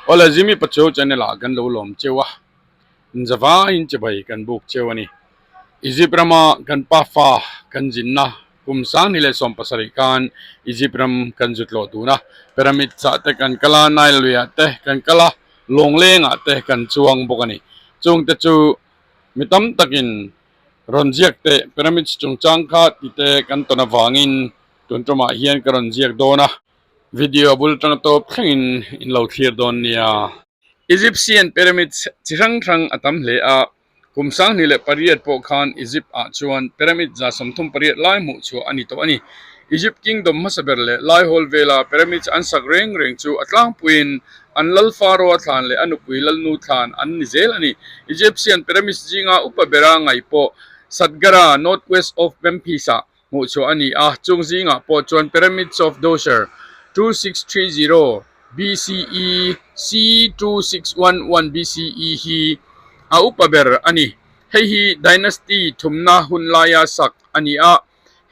Awle Jimmy Pachuau channel ah kan lo lawm cheu a, zavaiin chibai kan buk cheu a ni. Egypt rama kan pafa kan zinna kum sanghnih leh 70 khan Egypt ram kan zut lawh dun a, Pyramids ah te kan kal a, Nile lui ah te kan kal a, Lawngleng ah te kan chuang bawk a ni. Chungte chu mi tam takin rawn ziak teh Pyramids chungchang kha tite kan tawn avangin tun tumah hian ka rawn ziak dawn a. Video bul tang tawp thlengin in lo thlir dawn nia. Egyptian pyramids chi hrang hrang a tam hle a, kum 2008 pawh khan Egypt ah chuan pyramid 38 lai hmuh chhuah a ni tawh a ni. Egypt kingdom hmasa ber leh lai hawl vela pyramids an sak reng reng chu a tlangpuiin an lal Pharaoh-a thlan leh a nupui lalnu thlan an ni zel a ni. Egyptian pyramids zinga upa bera ngaih pawh Saqqara, northwest of Memphis-ah hmuh chhuah a ni a, chung zingah pawh chuan Pyramids of Dosher, 2630 BCE, C 2611 BCE hi a upa ber a ni. Hei hi dynasty thumna hun laia sak a ni a,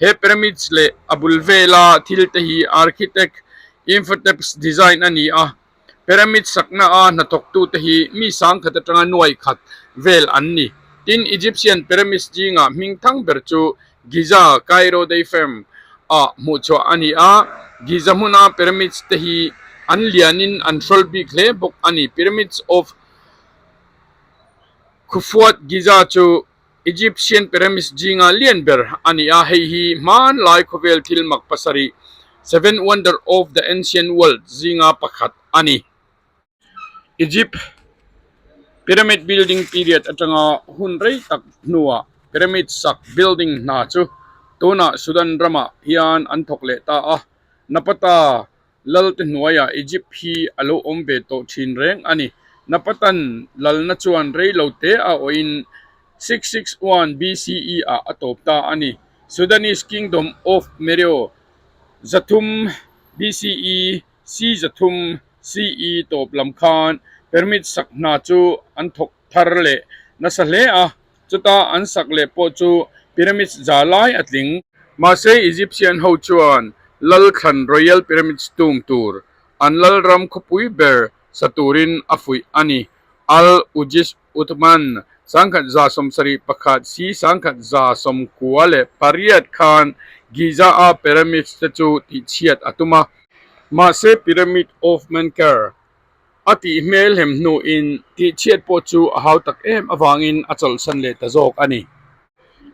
he pyramids leh a bul vela thil te hi architect Imhotep's design a ni a, pyramid sakna a hnathawktute hi mi sangkhat atanga nuai khat vel an ni. Tin, Egyptian pyramids zinga hming thang ber chu Giza, Cairo Day Firm, ah hmuh chhuah a ni a, Giza hmuna pyramids te hi an lianin an hrawl bik hle bawk a ni. Pyramids of Khufuat Giza chu Egyptian pyramids zinga lian ber a ni a, hei hi hmanlai khawvel thil mak pasarih, Seven Wonder of the Ancient World, zinga pakhat a ni. Egypt pyramid building period atanga hun rei tak hnuah pyramid sak building hna chu tunah Sudan ramah hian an thawk leh ta a, Napata Lalte hnuaiah Egypt hi a lo awm ve tawh thin reng a ni. Napatan lalna chuan rei lo te a awhin 661 BCE ah a tawp ta a ni. Sudanese Kingdom of Meroe 300 BCE C 300 CE tawp lam khan pyramid sak hna chu an thawk thar leh nasa hle a, chuta an sak leh pawh chu pyramids za lai a tling. Mahse Egyptian ho chuan lal thlan Royal Pyramids tum tur an lalram khawpui ber sa turin a fuih a ni. Al Ujis Uthman 1171 C 1198 khan Giza-a pyramids te chu tihchhiat a tum a. Mahse Pyramid of Menkaure A tih hmel hem hnuin tihchhiat pawh chu a hau tak em avangin a chawlhsan leh ta zawk a ni.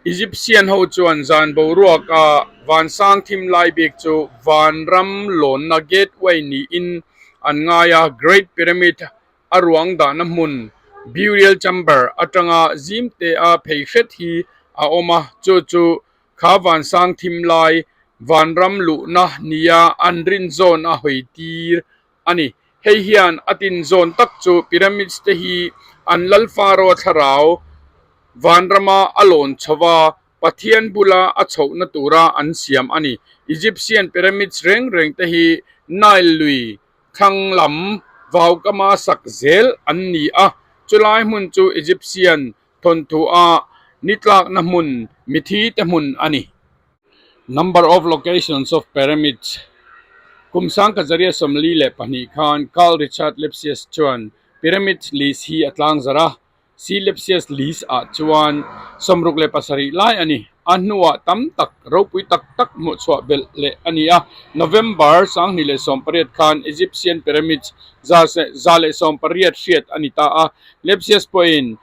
Egyptian ho chuan zan boruaka vansang thim lai bik chu vanram lawnna gateway niin an ngai a, Great Pyramid a ruang dahna hmun burial chamber atanga zimtea phei hret hi a awm a, chu chu kha vansang thim lai vanram luhna nia an rin zawn a hawi tir a ni. Hei hian a tin zawn tak chu pyramids te hi an lal Pharaoh thlarau vanrama a lawn chho va, Pathian bula a chhohna tura an siam a ni. Egyptian pyramids reng reng te hi Nile lui thlang lam vaukama sak zel an ni a, chulai hmun chu Egyptian thawnthu a nitlakna hmun mithi te hmun a ni. Number of locations of pyramids Kum 1942 khan Carl Richard Lepsius chuan pyramids list hi a tlang zarh a, C Lepsius list ah chuan 67 lai a ni. A hnuah tam tak ropui tak tak hmuh chhuah belh leh a ni a, November 2018 khan Egyptian pyramids 118 hriat a ni ta a, Lepsius pawhin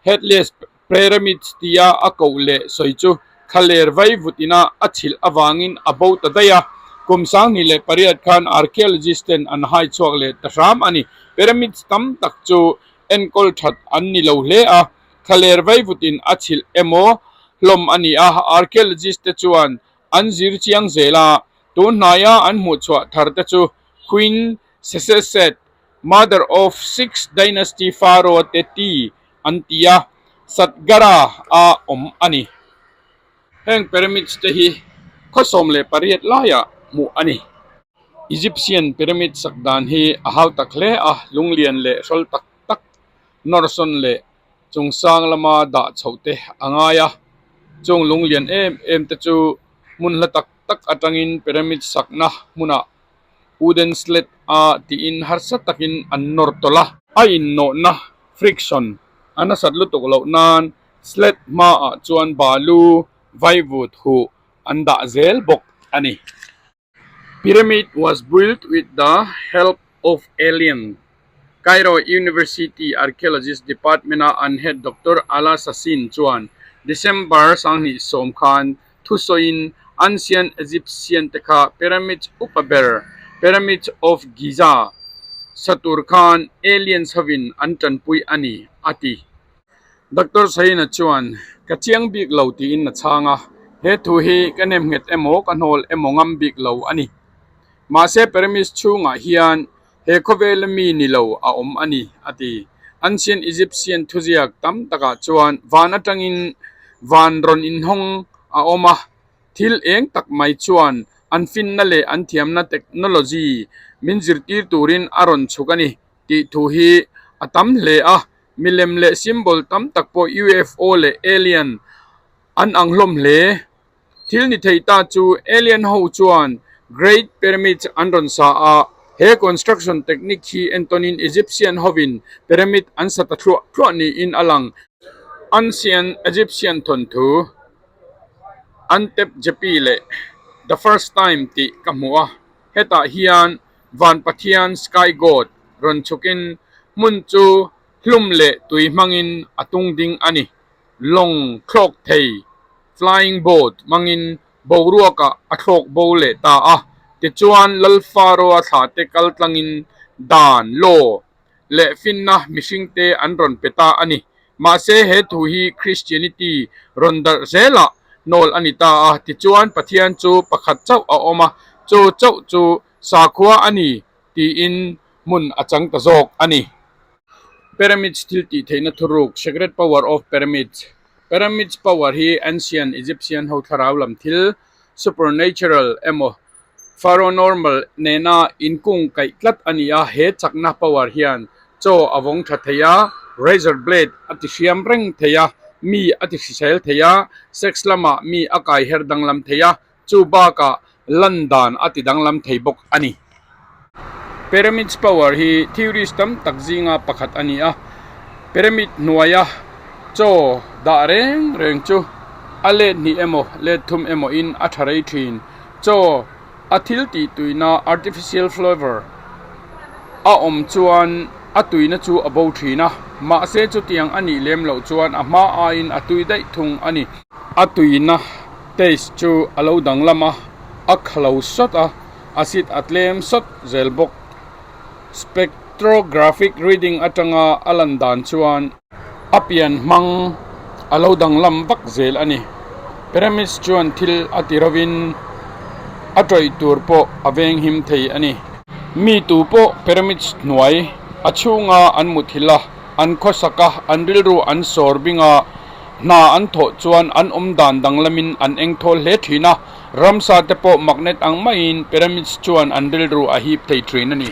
Headless Pyramids tia a koh leh sawi chu thlaler vai vut ina a chhilh avangin a bo ta daih a. Kum 2008 khan archaeologist ten an hai chhuak leh ta hram a ni. Pyramids tam tak chu enkawl that an ni lo hle a, thlaler vai vut in a chhilh emaw hlawm a ni a, archaeologist te chuan an zir chiang zel a, tun hnaia an hmuhchhuah thar te chu Queen Sesesset, Mother of Sixth Dynasty Pharaoh Teti an ti a, Satgara a awm a ni. Heng pyramids te hi khaw 18 laiah hmuh a ni. Egyptian pyramid sak dan hi a hau tak hle a, lunglian leh hrawl tak tak nawrsawn leh chungsang lama dah chhoh te a ngai a. Chung lunglian em em te chu hmun hla tak tak atangin pyramid sakna hmunah. Wooden sled a tiin harsa takin an nawr tawlh a. A innawhna, friction, a nasat lutuk loh nan sled hmaah chuan balu, vaivut huh an dah zel bawk a ni. Pyramid was built with the help of alien. Cairo University Archaeologist Department-a an head Doctor Ala Sasin chuan December 2010 khan thusawiin Ancient Egyptian te kha Pyramids upa ber, Pyramids of Giza, sa tur khan aliens hovin an tanpui a ni, a ti. Doctor Saina chuan, Ka chiang bik lo tiin a chhang a, he thu hi ka nem nghet emaw ka hnawl emaw ngam bik lo a ni. Mahse Pyramids chhungah hian he khawvela mi ni lo a awm a ni, a ti. Ancient Egyptian thuziak tam takah chuan van atangin van rawn inhawng a awm a, thil eng tak mai chuan an finna leh an thiamna technology min zirtir turin a rawn chhuk a ni tih thu hi a tam hle a, milem leh symbol tam tak pawh UFO leh alien an ang hlawm hle. Thil ni thei ta chu alien ho chuan Great Pyramids an rawn sa a, he construction technique hi entawnin Egyptian hovin pyramid an sa ta thluah thluah niin a lang. Ancient Egyptian thawnthu Antep Jepi leh The First Time tih ka hmu a, hetah hian Van Pathian Sky God rawn chhukin hmun chu hlum leh tui hmangin a tung ding a ni. Lawng thlawk thei, flying boat, hmangin boruakah a thlawk bo leh ta a. Tichuan, Lal Pharaoh-a thlahte kal tlangin dan, law, leh finna mihringte an rawn pe ta a ni. Mahse, he thu hi Christianity rawn darh zelah nawl a ni ta a. Tichuan, Pathian chu pakhat chauh a awm a, chu chauh chu sakhua a ni tiin hmun a chang ta zawk a ni. Pyramids thil tih theihna thuruk, Secret Power of Pyramids, Pyramids power hi Ancient Egyptian ho thlarau lam thil, supernatural, emaw pharaohnormal nena inkung kaih tlat a ni a, he chakna power hian chaw a vawng tha thei a, razor blade a ti hriam reng thei a, mi a ti hrisel thei a, sex lamah mi a kai her danglam thei a, Chu bakah lan dan a ti danglam thei bawk a ni. Pyramids power hi theories tam tak zinga pakhat a ni a, pyramid hnuaia chaw dah reng reng chu a let hnih emaw let thum emaw in a tha rei thin. Chaw a thil tih tuina artificial flavour a awm chuan a tuina chu a bo thin a, mahse chutiang a nih lem loh chuan a hma aiin a tui daih thung a ni. A tuina taste chu a lo danglam a, a khalo sawt a, acid a tlem sawt zel bawk. Spectrographic reading atanga a lan dan chuan a pian hmang a lo danglam vak zel a ni. Pyramids chuan thil a ti rovin a tawih tur pawh a venghim thei a ni. Mi tu pawh pyramids hnuai a chhunga an muthilh a, an khawsak a, an rilru an sawr bing a, Hna an thawh chuan an awm dan danglamin an eng thawl hle thin a, ramsa te pawh magnet ang maiin pyramids chuan an rilru a hip thei thin a ni.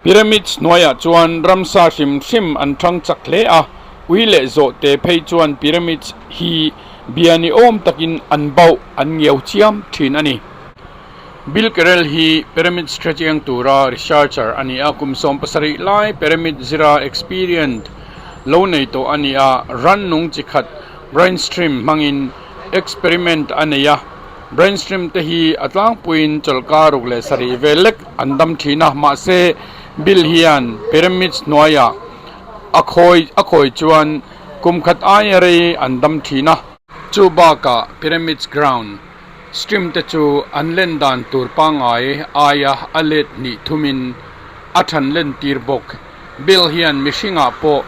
Pyramids hnuaiah chuan ramsa hrim hrim an thang chak hle a, ui leh zawhte phei chuan pyramids hi bia ni awm takin an bauh an ngiau chiam thin a ni. Bill Carrel hi pyramids hrechiang tura researcher a ni a, kum 70 lai pyramid zira experience lo nei tawh a ni a, rannung chi khat brainstream hmangin experiment a nei a, brainstream te hi a tlangpuiin chawlhkar ruk leh sarih vel lek an dam thin a, mahse Bill hian pyramids hnuaiah a khawi a khawi chuan kum khat aia rei an dam thin a. Chu bakah pyramids ground Stream te chu an len dan tur pangngai aia a let hnih thumin a than len tir bawk. Bill hian mihringah pawh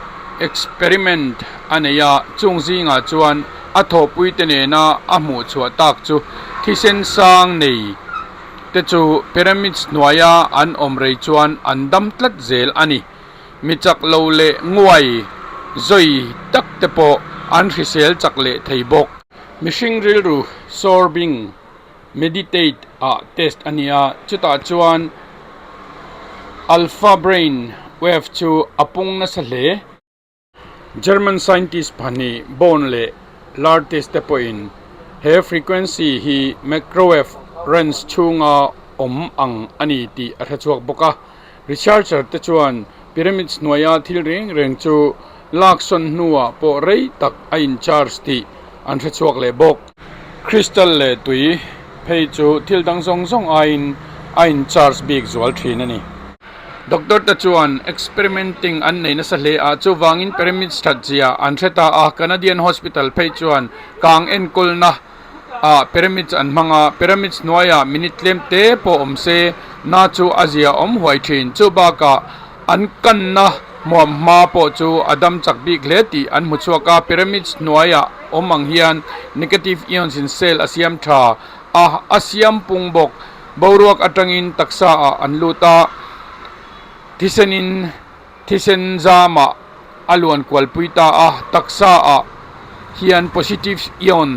experiment a nei a, chung zingah chuan a thawhpuite nena a hmuh chhuah tak chu thisen sang nei te chu pyramids hnuaia an awm rei chuan an dam tlat zel a ni. Mi chak lo leh nguai zawi tak te pawh an hrisel chak leh thei bawk. Mihring rilru sorbing, meditate, ah test a ni a, chutah chuan alpha brain wave chu a pung nasa hle. German scientist pahnih Born leh Lartis te pawhin he frequency hi microwave range chhunga awm ang a ni tih a hrechhuak bawk a. Researcher te chuan pyramids hnuaia thil reng reng chu laksawn hnuah pawh rei tak a in charge tih an hrechhuak leh bawk. Crystal leh tui phei chu thil dang zawng zawng aiin a in charge bik zual thin a ni. Doctor te chuan experimenting an nei nasa hle a, chuvangin pyramids that zia an hre ta a, Canadian hospital phei chuan kang enkawlna ah pyramids an hmang a, pyramids hnuaiah minute tlem te pawh awm se na chu a zia awm huai thin. Chu bakah an kanna hmuam hma pawh chu a dam chak bik hle tih an hmu chhuak a, pyramids hnuaiah awm ang hian negative ions in cell a siam tha a, a siam pung bawk. Boruak atangin taksa ah an lut a, thisenin thisen zamah a luan kualpui ta a, taksa ah hian positive ion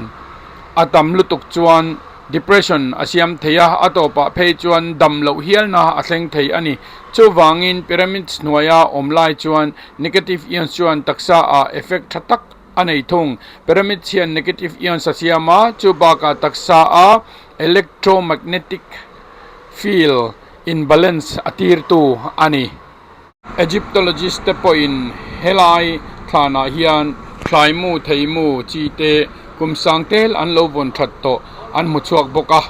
a tam lutuk chuan depression a siam thei a, a tawpah phei chuan dam loh hialna a thleng thei a ni. Chuvangin pyramids hnuaia awm lai chuan negative ions chuan taksa ah effect tha tak a nei thung. Pyramids hian negative ions a siam a, chu bakah taksa a electromagnetic field imbalance a tirtu a ni. Egyptologist te pawhin helai thlanah hian thlaimu, theimu chi te kum sang tel an lo vawn that tawh an hmu chhuak bawk a.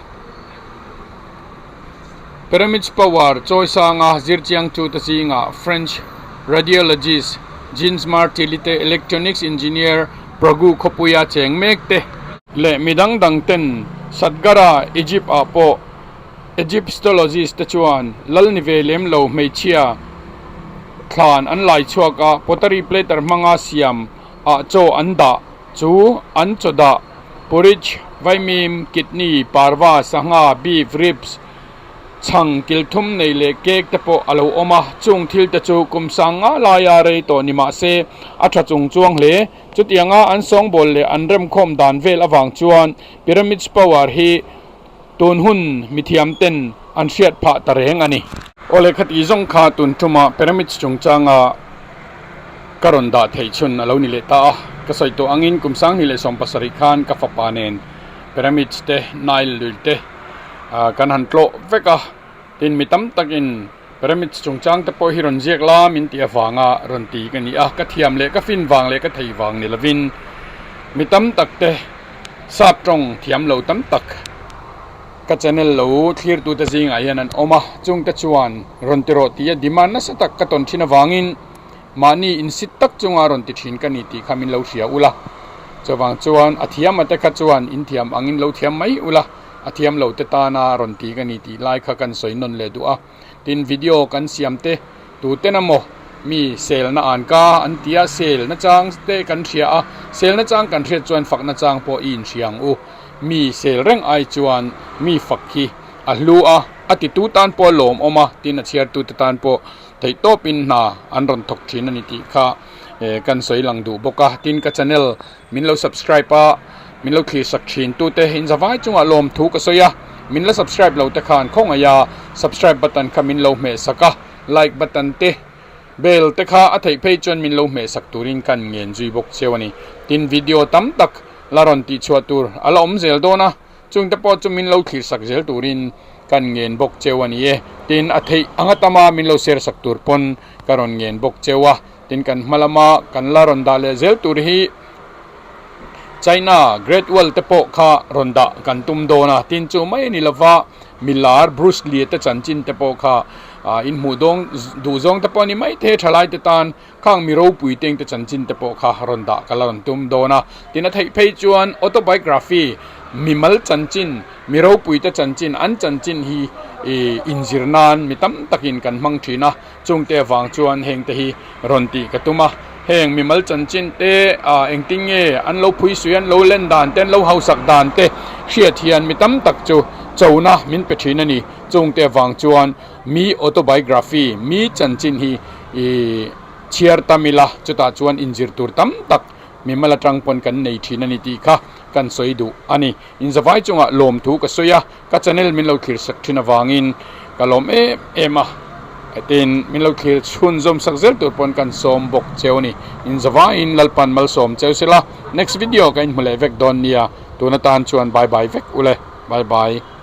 Pyramids power chawisanga zirchiangtu te zingah French radiologist Jean Martilli te, electronics engineer Prague khawpuia cheng mek te, leh mi dang dang ten Saqqara, Egypt ah pawh Egyptologist te chuan lal ni ve lem lo hmeichhia thlan an lai chhuak a, pottery platter hmanga siam ah chaw an dah chu an chaw dah porridge, vaimim, kidney, parva, sangha, beef, ribs, chhang kil thum nei leh cake te pawh a lo awm a, chung thil te chu kum sang nga laia rei tawh ni mah se a tha chung chuang hle. Chutianga an sawngbawl leh an remkhawm dan vel avang chuan Pyramids power hi tun hun mithiam ten an hriat phah ta reng a ni. Aw lehkha tih zawng kha tun tumah Pyramids chungchanga ka rawn dah theih chhun a lo ni leh ta a. Ka sawi tawh angin kum 2017 khan ka fapa nen Pyramids te, Nile lui te kan han tlawh vek a. Tin mi tam takin Pyramids chungchang te pawh hi rawn ziak la min tih avanga rawn ti ka ni a. Ka thiam leh ka fin vang leh ka thei vang ni lovin mi tam tak te sap tawng thiam lo tam tak ka channel lo thlirtute zingah hian an awm a, chungte chuan rawn ti rawh tia demand nasa tak ka tawn thin avangin mahni insit tak chunga rawn ti thin ka ni tih kha min lo hria ula. Chuvang chuan a thiam ate kha chuan inthiam angin lo thiam mai ula, a thiam lo te tana rawn ti ka ni tih lai kha kan sawi nawn leh duh a. Tin video kan siam te tuten emaw mi sel na an ka an ti a, sel na chang te kan hria a, sel na chang kan hriat chuan fak na chang pawh i inhria ang u. Mi sel reng ai chuan mi fak hi a hlu a, a titu tan pawh a lawmawm a, tin a chhiartute tan pawh theihtawpin hna an rawn thawk thin a ni tih kha kan sawi lang duh bawk a. Tin ka channel min lo subscribe a, min lo thlir sak thin tute in zavai chungah lawmthu ka sawi a, min la subscribe lo te khan khawngaih a subscribe button kha min lo hmeh sak a, like button te bell te kha a theih phei chuan min lo hmeh sak turin kan ngen zui bawk cheu a ni. Tin video tam tak la rawn tih chhuah tur a la awm zel dawn a, chungte pawh chu min lo thlir sak zel turin kan ngen bawk cheu a ni e. Tin a theih anga tama min lo share sak tur pawn ka rawn ngen bawk cheu a. Tin kan hma lama kan la rawn dah leh zel tur hi China Great Wall te pawh kha rawn dah kan tum dawn a, tin chu mai a ni lova milar Bruce Lee te chanchin te pawh kha in hmuh dawng duh zawng te pawh a ni mai thei thalai te tan khang mi ropui teng te chanchin te pawh kha rawn dah ka la rawn tum dawn a, tin a theih phei chuan autobiography mimal chanchin Mi ropuite chanchin, an chanchin hi inzir nan mi tam takin kan hmang thin a, chungte avang chuan hengte hi rawn tih ka tum a. Heng mimal chanchin te engtin nge an lo phui sui, an lo len dan te, an lo hausak dan te hriat hian mi tam tak chu chona min pe thin a ni. Chungte avang chuan mi autobiography, mi chanchin hi chhiar tam ila, chutah chuan inzir tur tam tak mimal atang pawn kan nei thin a ni tih kha kan sawi duh a ni. Inzavai chungah lawmthu ka sawi a, ka channel min lo thlir sak thin avangin ka lawm em em a, tin min lo thlir chhunzawm sak zel tur pawn kan sawm bawk cheu a ni. Inzavaiin Lalpan malsawm cheu sela, next video ka inhmu leh vek dawn nia, tun atan chuan bye bye vek ule, bye bye.